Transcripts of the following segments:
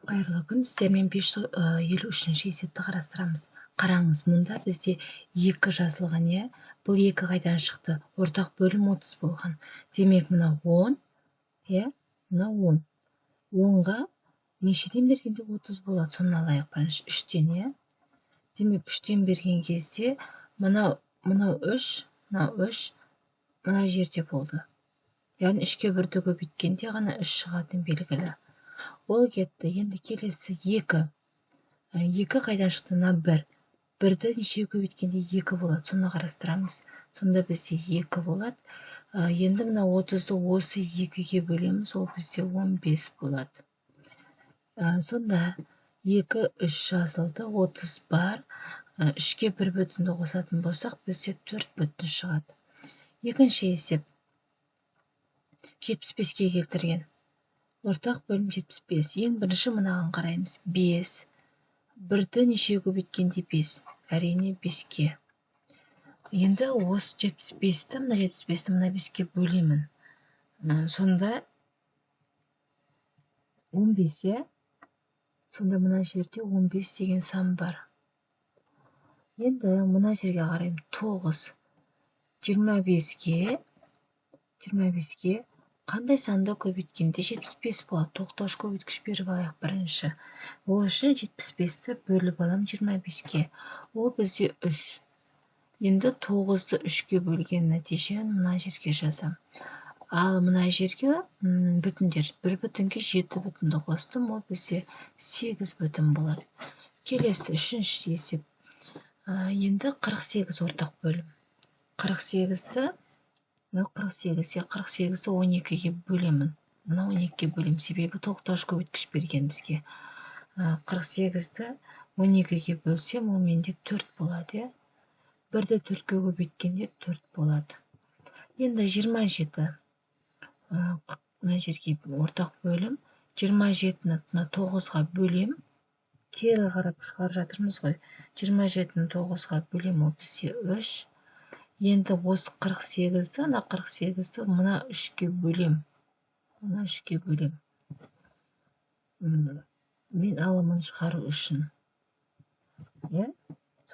Қайырлы күн, сіздермен 553-ші есепті қарастырамыз. Қараңыз, мұнда бізде 2 жазылған, иә? Бұл 2 қайдан шықты? Ортақ бөлім 30 болған. Демек, мына 10, иә? Мына 10. 10-ға нешеден бергенде 30 болады? Соны алайық бірінші 3-тен, иә? Демек, 3-тен берген кезде мынау 3, мынау 3 мына жерде болды. Яғни 3-ке 1-ді көбейткенде ғана 3 шығатын белгілі. Ол кетті. Енді келесі 2. 2 қайдан шықты? Мына 1. 1-ді нешеге көбейткенде 2 болады. Соны қарастырамыз. Сонда бізде 2 болады. Енді мына 30-ды осы 2-ге бөлеміз, ол бізде 15 болады. Сонда 2, 3 жазылды, 30 бар. 3-ке 1 бүтінді қосатын болсақ, бізде 4 бүтін шығады. Екінші есеп. 75-ке келтірген. Ортақ бөлім 75. Ең бірінші мынаған қараймыз. 5. 1-ді нешеге көбейткенде 5? Әрине 5-ке. Енді осы 75-ті, мына 75-ті мына 5-ке бөлемін. Сонда 15, иә? Сонда мына жерде 15 деген сан бар. Енді мына жерге қараймын. 9. 25-ке қандай санды көбейткенде 75 болады? Тоқтауыш көбейткіш беріп алайық бірінші. Ол үшін 75-ті бөліп аламын 25-ке. Ол бізде 3. Енді 9-ды 3-ке бөлген нәтижені мына жерге жазам. Ал мына жерге бүтіндер. 1 бүтінге 7 бүтінді қостым, ол бізде 8 бүтін болады. Келесі үшінші есеп. Енді 48 ортақ бөлім. 48-ті мынау 48, 48-ді 12-ге бөлемін. Мына 12-ге бөлемін, себебі толықтауыш көбейткіш берген бізге. 48-ді 12-ге бөлсем, ол менде 4 болады, иә? 1-ді 4-ке көбейткенде 4 болады. Енді 27. Мына жерге ортақ бөлім. 27-ні мына 9-ға бөлем. Кері қарап шығарып жатырмыз ғой. 27-ні 9-ға бөлем, ол бізде 3. Енді осы 48-ді, мына 48-ді мына 3-ке бөлем. Мына 3-ке бөлем. Мен алымын шығару үшін. Иә?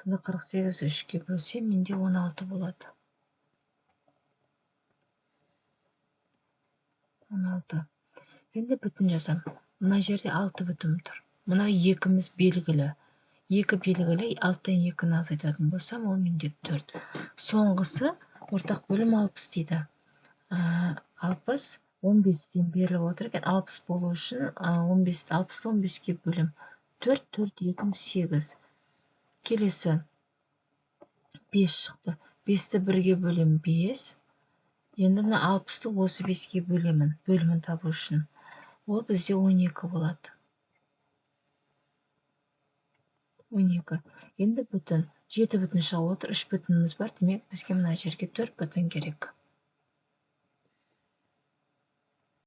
Сонда 48-ді 3-ке бөлсем, менде 16 болады. 16. Енді бүтін жазам. Мына жерде 6 бүтін тұр. Мына 2-міз белгілі. 2 белгілі, 6-тан 2-ні азайтатын болсам, ол менде 4. Соңғысы ортақ бөлім 60 дейді. 60, 15-тен беріліп отыр екен. 60 болу үшін, 60-ты 15-ке бөлем. 4, 4, 2, 8. Келесі 5 шықты. 5-ті 1-ге бөлем, 5. Енді мына 60-ты осы 5-ке бөлемін, бөлімін табу үшін. Ол бізде 12 болады. 12. Енді бүтін. 7 бүтін шығып отыр, 3 бүтініміз бар. Демек, бізге мына жерге 4 бүтін керек.